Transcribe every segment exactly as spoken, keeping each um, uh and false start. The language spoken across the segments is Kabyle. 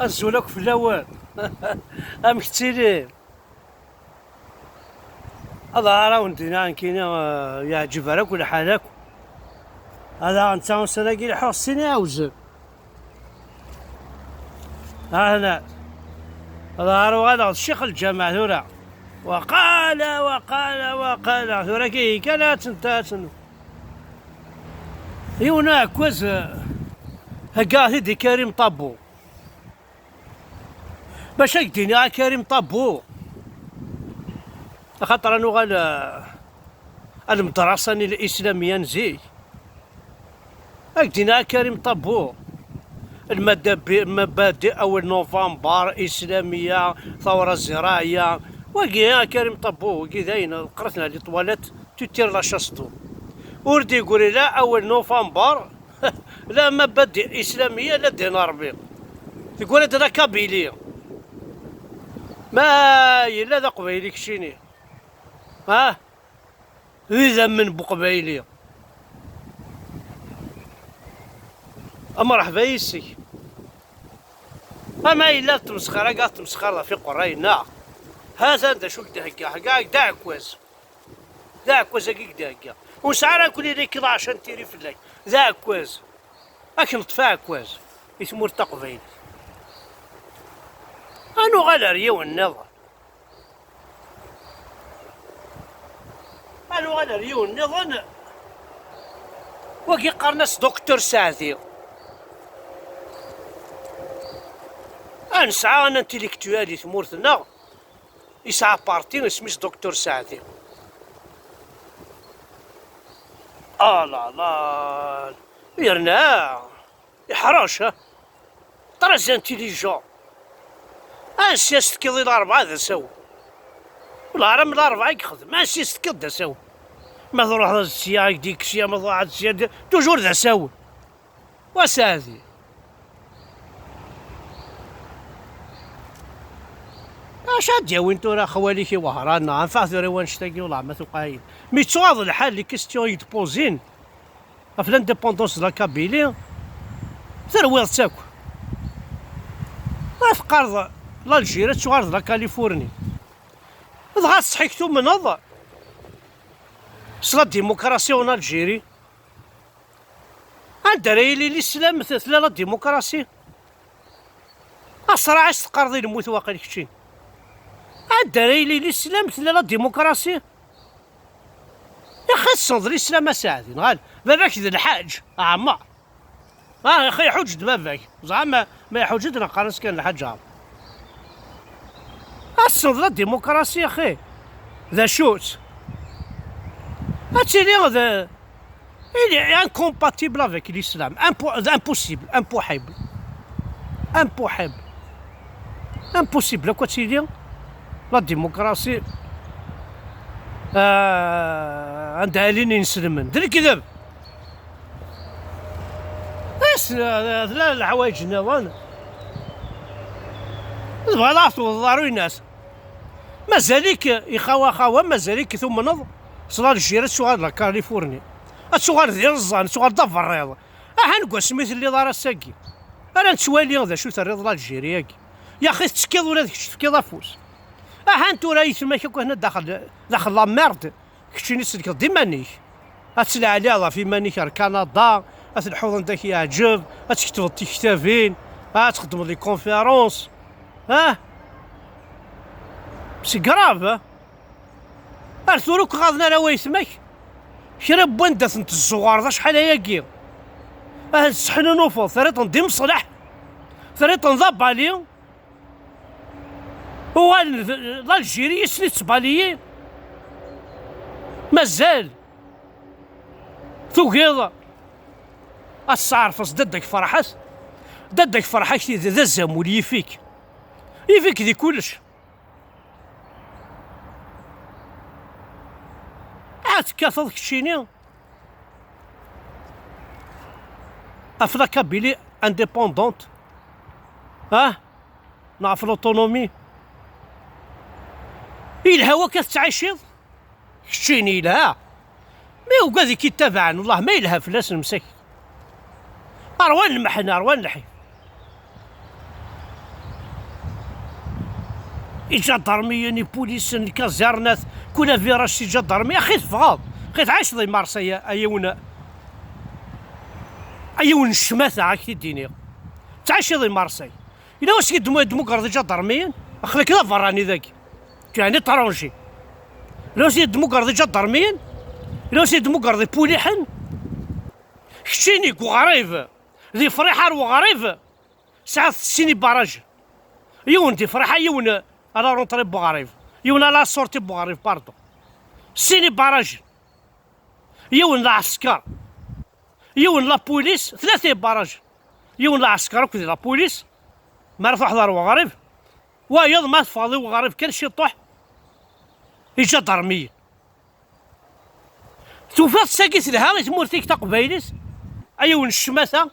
Azul akk fell-awen. Amek ttili? Ad ara awen-d-iniɣ nekkini, eh, yeɛǧeb ara akk lḥal akk. Ad aɣ-netta ussan-agi leḥḥuɣ s sin iɛewzen. Ahna. Ad ara uɣaleɣ d ccix lǧameɛ tura. Waqala, waqala, waqala. Tura kihika la tentasen. Yiwen uɛekkaz, eh, heggaɣ-t-id i Karim Ṭabbu. Bac ad k-d-iniɣ a Karim Ṭabbu, axaṭer ad nuɣal, eh, ar lmedrasa-nni lislamiyya n zik. Ad k-d-iniɣ a Karim Ṭabbu, lmadabi-, mabadi awel nuvember, islamiyya, tawra ziraɛiyya. Wagi a Karim Ṭabbu, wagi d ayen, qrat-n les toilettes, tu tires la chasse d'eau. Ur d-yeggri la awel nuvember, la mabadi islamiyya, la din Ṛebbi. Teggri-d la Kabylie. Ma yella d aqbayli keččini. Ha? D idammen n uqbayli. Amṛeḥba yis-k. Ama yella d tmesxir-agi, ad tmesxir ɣef iqerray-nneɣ. Ha-t-an d acu i k-d-heggaɣ. Heggaɣ-ak-d aɛekkaz. D aɛekkaz-agi i k-d-heggaɣ. Ur nesɛi ara akk lili kḍaɛec n tiri fell-ak. D aɛekkaz. Ad k-neṭṭef aɛekkaz i tmurt taqbaylit. Ad nuɣal ar yiwen nniḍen. Ad nuɣal ar yiwen nniḍen. Wagi qqaren-as Docteur Saɛdi. Ad nesɛa un intellectuel i tmurt-nneɣ. Yesɛa parti isem-is Docteur Saɛdi. Ah la la. Yerna iḥrec, ha? Très intelligent. Ansi as-tekkiḍ i Larebɛa d asawen? Lɛaram Larebɛa i yexdem. Ansi as-tekkiḍ d asawen? Ma truḥeḍ sya, ad k-d-yekkes sya, ma truḥeḍ sya, d-, toujours d asawen. Wa Saɛdi. Acu ad d-yawin tura xwali-k i Wehran? Anfeɛ tura i wannect-agi, wellah ma tuqayin. Mi ttuɣaḍ lḥal, les questions i d-pozin ɣef l'indépendance de la Kabylie, terwiḍ-tt akk. Ma teqqareḍ l'Algérie ad tuɣal d la Californie. Dɣa ṣṣeḥ-ik tumneḍ s la démocratie en Algérie? Anda ara yili l'islam, t-, tella la démocratie? Asraɛ i s-teqqareḍ i lmut waqil kečči. Anda ara yili l'islam, tella la démocratie? Yaxi tessneḍ l'islam a Saɛdi, neɣ ala? Baba-k d lḥaǧ, ɛmer. Ah, yaxi iḥuǧ-d baba-k. Ẓer ma, ma iḥuǧ-d neɣ qqaren-as kan lḥaǧ ɛmer. Ad tessneḍ la démocratie, axi. D acu-tt? Ad tili d, il est incompatible avec l'islam. Impo-, impossible, impossible. Impossible. Impossible akk ad tili la démocratie, euh, anda ɛlin inselmen. D lekdeb. Ass, tella leḥwayeǧ nniḍen. Tebɣiḍ ad tewwḍeḍ ɣer uynas. Mazal-ik ixawa xawa, mazal-ik tumneḍ s l'Algérie ad tuɣal d la Californie. Ad tuɣal d iẓẓan, ad tuɣal d aberriḍ. Ahan deg wasmi telliḍ ar ass-agi. Ara nettwali d acu terriḍ l'Algérie-agi. Yaxi tettekkiḍ ula d kečč tefkiḍ afus. Ahan tura aytma-k akk hna daxel, daxel la merde. Keččini tselkeḍ-d iman-ik. Ad tleɛliḍ ɣef iman-ik ar Kanada, ad telḥuḍ anda k-yeɛǧeb, ad tketbeḍ tiktabin, ad txeddmeḍ les conférences. Ah? C'est grave, ah? Ar tura ur k-ɣaḍen ara waytma-k? Kra n wanda ten-tezzuɣreḍ acḥal ayagi? Ahat tesseḥnunufeḍ, terriḍ-ten d imeṣleḥ, terriḍ-ten d abali. Uɣalen d, d Algérie i sen-ittbaliyin. Mazal tugiḍ ad tseɛrfeḍ s dadda-k Ferḥat? Dadda-k Ferḥat d, d azamul, yif-ik. Yif-ik di kullec. Ad tekkateḍ keččini ɣef la Kabylie indépendante, ah, neɣ ɣef l'autonomie. Yelha wakka tettɛiciḍ? Keččini yelha. Mi ugad i k-ittabaɛen, wellah ma yelha fell-asen msakit. Rwan lmeḥna, rwan lḥif. Iǧadarmiyen, ipulisen, lkazarnat, kul aviraj s iǧadarmiyen. Axi teffɣeḍ, axi tɛiceḍ di Marseille, a, a yiwen, a yiwen n ccmata, ad k-t-id-iniɣ. Ttɛiciḍ di Marseille. Yella wasmi d-, d-tmugreḍ iǧadarmiyen? Aql-ak d aberrani dagi. Tu es un étranger. Yella wasmi d-tmugreḍ iǧadarmiyen? Yella wasmi d-tmugreḍ ipuliḥen? Keččini deg uɣrib, di Friḥa ar uɣrib, tesɛiḍ sin ibarajen. Yiwen di Friḥa, yiwen à la rentrée n uɣrib, yiwen à la sortie n uɣrib, pardon. Sin ibarajen. Yiwen d aɛesker, yiwen d la police, tlata ibarajen. Yiwen d aɛesker akked la police, mi ara truḥeḍ ar uɣrib. Wayeḍ ma teffɣeḍ i uɣrib kan ciṭuḥ, iǧadarmiyen. Tufiḍ-tt-agi telha i tmurt-ik taqbaylit? A yiwen n ccmata,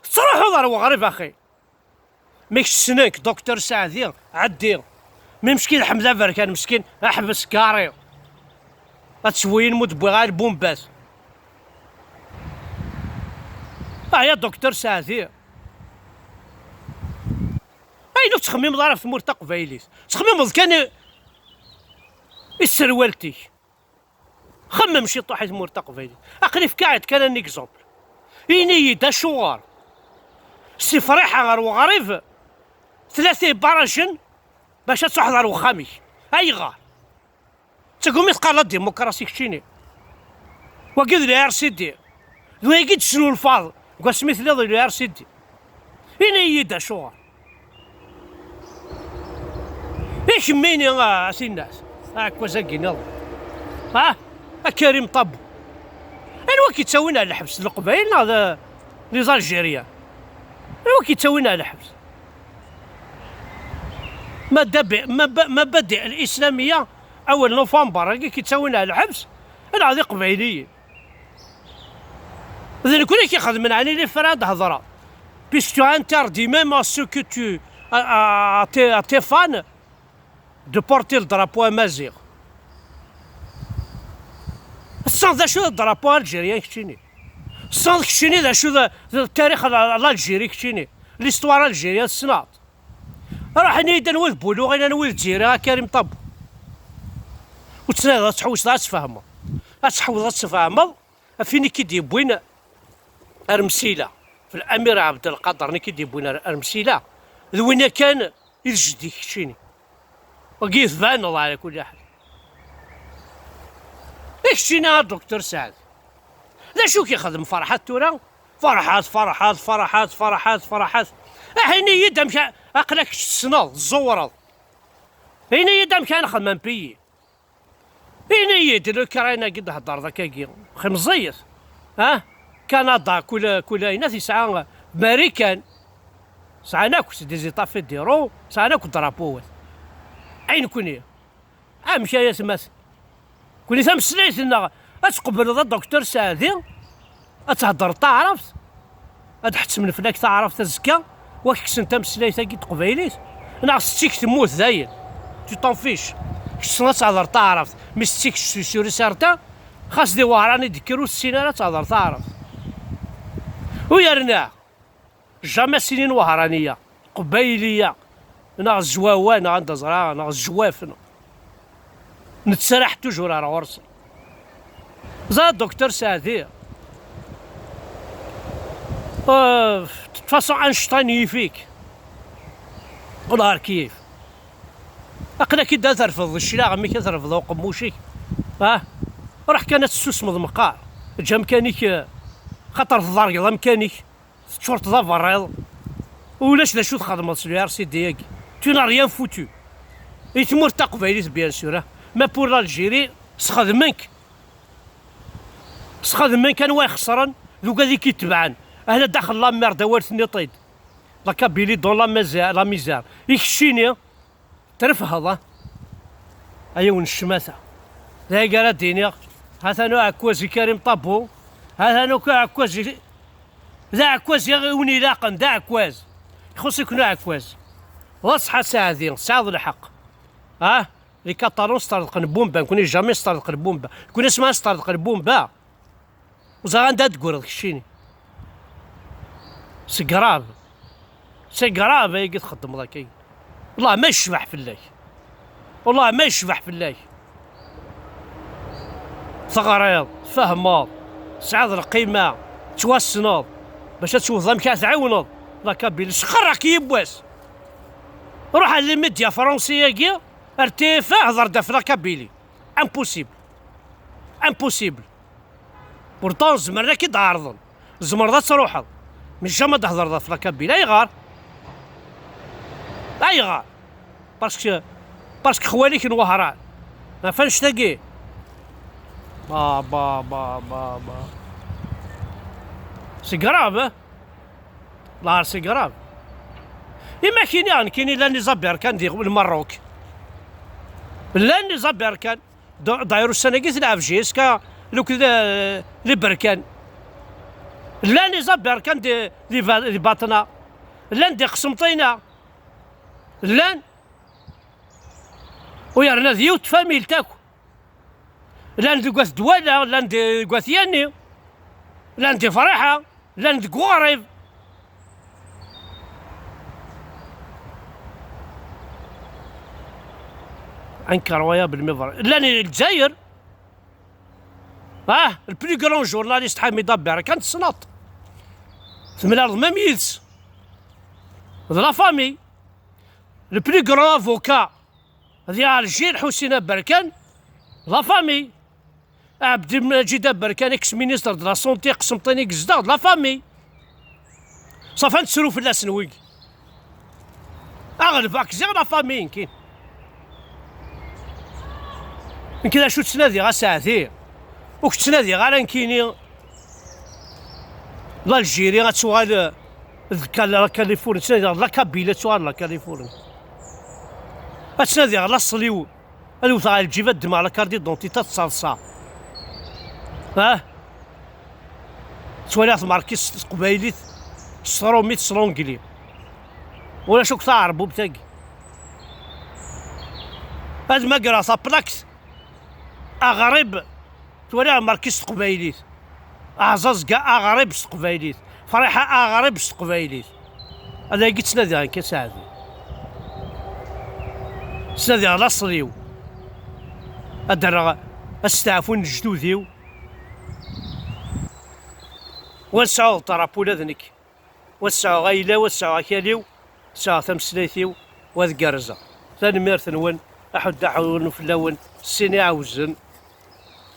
tettruḥuḍ ar uɣrib, axi. Mi kečč ssnen-k, Docteur Saɛdi, ɛeddi. Mi meskin Ḥmed Aberkan, meskin, ḥbes kari. Ad tewwiyin mu d-wwiɣ ar lbumbat. Ah ya Docteur Saɛdi. Ayen ur tettxemmimeḍ ara ɣef tmurt taqbaylit. Tettxemmimeḍ kan i, i tserwalt-ik. Xemmem ciṭuḥ i tmurt taqbaylit. Aql-i fkiɣ-d kan un exemple. Ini-yi-d acuɣer si Friḥa ɣer uɣrib tlata ibarajen bac ad truḥeḍ ɣer uxxam-ik. Ayɣer? D tagumi teqqar la démocratie keččini. Wagi d le R C D. D wayagi d-tesnulfaḍ deg wasmi telliḍ di le R C D. Ini-yi-d acuɣer. I kemmini, a, a tinnat, aɛekkaz-agi nniḍen. Ah, a Karim Ṭabbu. Anwa k-ittawin ar lḥebs, d Leqbayel neɣ d, d les Algériens? Anwa k-ittawin ar lḥebs? Ma dabi-, ma ba-, ma badi al-Islamiya, awal Nofembar-agi k-ittawin ar lḥebs, neɣ d Iqbayliyen? D nekkni i k-ixedmen, ɛni les frères ad hedreɣ? Puisque tu interdis même à ce que tu, à, à, à tes, à tes fans de porter le drapeau amaziɣ. Tessneḍ d acu d drapeau algérien keččini? Tessneḍ keččini d acu d, d tarix n l'Algérie keččini? L'histoire algérienne tessneḍ? Ruḥ ini-yi-d anwa d Buluɣin, anwa d Tziri, a Karim Ṭabbu. Ur ttnadiḍ ad tḥewwseḍ ad tfehmeḍ. Ad tḥewwseḍ ad tfehmeḍ ɣef win i k-id-yewwin ar Msila, f l'Amir Abdelkader, nekk i d-yewwin ar, ar Msila. D winna kan i d jeddi-k keččini. Wagi tbaneḍ ɛla kulli ḥal. I keččini a Docteur Saɛd? D acu k-ixdem Ferḥat tura? Ferḥat, Ferḥat, Ferḥat, Ferḥat, Ferḥat. Aḥ, ini-yi-d amek a-, aql-ak tessneḍ, tẓewreḍ. Ini-yi-d amek ara nexdem un pays. Ini-yi-d, l'Ukraine-agi d-thedreḍ akkagi, xi meẓẓiyet, ha? Kanada, kul, kul ayen, ad yesɛa Marikan, sɛan akk des États fédéraux, sɛan akk drapeau-wat. Ay nekni, amek ay atmaten? Kuni tameslayt-nneɣ, ad tqebleḍ a Docteur Saɛdi? Ad theddreḍ taɛrabt? Ad ḥettmen fell-ak taɛrabt azekka, wak kksen tameslayt-agi n teqbaylit? Neɣ setti-k temmut dayen? Tu t'en fiches. Kečč tessneḍ ad tehdeṛ taɛrabt, mi setti-k s-, sur et certain, xas di Wehran i d-tekker ur tessin ara ad tehdeṛ taɛrabt. U yerna, jamais sinin Wehṛaniya, Qbayliya, neɣ Zwawa, neɣ anda ẓra, neɣ Zwaf, neɣ. Nettraḥ toujours ar ɣur-sen. Ẓer Docteur Saɛdi. Euh, de toute façon, Einstein yif-ik. Ɣer kif. Aql-ak-id ad terfeḍ cclaɣem-ik, ad terfeḍ uqemmuc-ik. Ah? Ruḥ kan ad tessusmeḍ meqqar. Eǧǧ amkan-ik, eh, xaṭer tḍergeḍ amkan-ik. Teččureḍ d aberriḍ. Ulac d acu txedmeḍ s le R C D-agi. Tu n'as rien foutu. I tmurt taqbaylit, bien sûr, ah. Ma pour l'Algérie, sxedmen-k. Sxedmen-k, anwa ixesren? D ugad i k-itebɛen. Ahla daxel la merde, awal tenniḍ-t-id. La Kabylie dans la misère, la misère. I keččini, trefheḍ, ah? A yiwen n ccmata. D agi ara d-iniɣ, ha-t-an uɛekkaz i Karim Ṭabbu, ha-t-an akk uɛekkaz i, d aɛekkaz i wen ilaqen, d aɛekkaz. Ixuṣ-iken uɛekkaz. D ṣṣeḥḥa Saɛdi, tesɛiḍ lḥeqq. Ah? Les Catalans sṭerḍqen bumba, nekni jamais sṭerḍqen bumba. Nekni asma sṭerḍqen bumba, ur ẓriɣ anda ad d-tegreḍ keččini. C'est grave. C'est grave ayagi txeddmeḍ akka. Wellah ma yecbeḥ fell-ak. Wallah ma yecbeḥ fell-ak. Teɣriḍ, tfehmeḍ, tesɛiḍ lqima, tettwassneḍ, bac ad tewwḍeḍ amek ad tɛiwneḍ la Kabylie. Sxerreq yiwwas. Ruḥ ar les médias français-agi, ar T F un, hḍer-d ɣef la Kabylie. Impossible. Impossible. Pourtant zemren ad k-id-ɛerḍen. Tzemreḍ ad truḥeḍ. Mais jamais ad d-hḍreḍ ɣef la Kabylie. Ayɣer? Ayɣer? Parce que, parce que xwali-k n Wehran. Ɣef annect-agi. Ba, ba, ba, ba, ba. C'est grave, hein? Là, c'est grave. Ima kini, nekkini llan les Aberkan di Lmerruk. Llan les Aberkan. D-, d'ailleurs, ussan-agi telɛeb jusqu'à lukd, euh, les Berkan. Llan les Aberkan di, di Ba-, di Batna. Llan di Qsenṭina. Llan. U yerna d yiwet tfamilt akk. Llan deg At Dwala, llan deg At Yanni, llan di Friḥa, llan deg Uɣrib. Incroyable, mais vrai. Llan di Lezzayer. Ah, le plus grand journaliste Ḥamid Aberkan, tessneḍ-t. Temlaleḍ même yid-s. De la famille. Le plus grand avocat di Alger, Ḥusin Aberkan, de la famille. Abdelmajid Aberkan, ex-ministre de la santé, Qsenṭin i yezdeɣ, de la famille. Ṣafi ad nettru fell-asen wigi. Aɣleb ak ziɣ la famille, nekki. Nekki d acu ttnadiɣ aseɛdi. Ur k-ttnadiɣ ara nekkini. L'Algérie ad tuɣal, eh, d Kal-, la Californie, ttnadiɣ la Kabylie ad tuɣal la Californie. Ad ttnadiɣ laṣel-iw, ad wteɣ ɣer lǧib, ad ddmeɣ la carte d'identité, ad ttaḍsaɣ. Ah? Ttwaliɣ tmerkist s teqbaylit, s trumit, s l'anglais. Ulac akk taɛerbubt-agi. Ad magreɣ taplakt, aɣrib, ttwaliɣ tmerkist s teqbaylit. Aɛẓaẓga aɣrib s teqbaylit. Friḥa aɣrib s teqbaylit. Ad agi ttnadiɣ akka saɛdi. Ttnadiɣ laṣel-iw. Ad d-rreɣ asteɛfu n lejdud-iw. Wa ad sɛuɣ ṭṭrap ula d nekk. Wa ad sɛuɣ ayla-w, wa ad sɛuɣ akal-iw, sɛuɣ tameslayt-iw, wa ad gerrzeɣ. Tanemmirt-nwen, aḥuddu aḥunnu fell-awen, sin iɛewzen.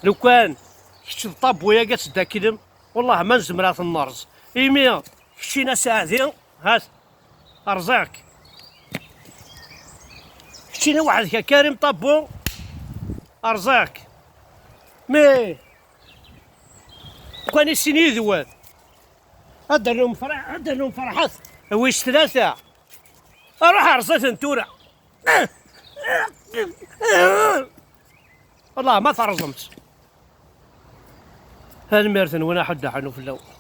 Lukan kečč d ṭabbu-yagi ad teddaklem, wellah ma nezmer ad ten-nerẓ. Imi keččini a Saɛdi, hat, rẓiɣ-k. Keččini weḥd-k a Karim Ṭabbu, rẓiɣ-k. Mi, lukan i sin yid-wen, ad d-rnum ferḥ-, ad d-rnum ferḥet. Wis tlata. Ruḥ rẓ-iten tura. Wallah ma terẓem-tt. Tanemmirt-nwen, aḥuddu aḥunnu fell-awen.